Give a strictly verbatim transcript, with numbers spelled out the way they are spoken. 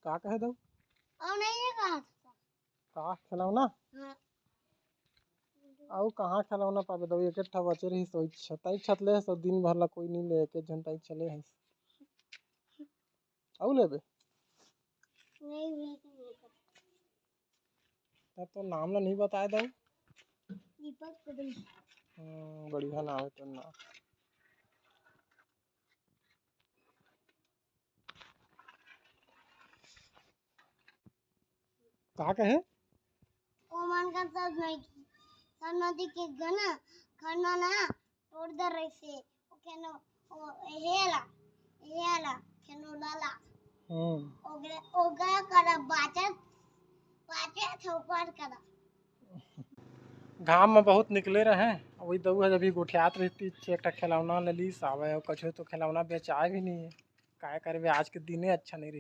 का कहे दऊ? और नहीं है कहा था। का खिलौना? हाँ। अउ कहाँ खिलौना पाबे दऊ? एक ठा बचे रहिस, वही छतई छत ले, सो दिन भर ला कोई नहीं ले, एक झन तई चले हस। अउ लेबे? नहीं, नहीं, नहीं। तब तो नाम ला नहीं बताए दऊ। दीपक कुदम। हम्म, बढ़िया नाम है तो ना। का कहे? ओमन का सब नहीं की। सब नदी के गना खरना ना तोड़ दे रही से। ओके नो, ओ, हेला, हेला, खेनो लाला। हम्म। ओगरे, ओगरा करा बाचत, बाचत ऊपर करा। घाम में बहुत निकले रहे, वही दऊ है, अभी गोठियात रहती, एक ठा खिलौना ले ली सावे, और कछु तो खिलौना बेचाए भी नहीं है। काय करबे, आज के दिने अच्छा नहीं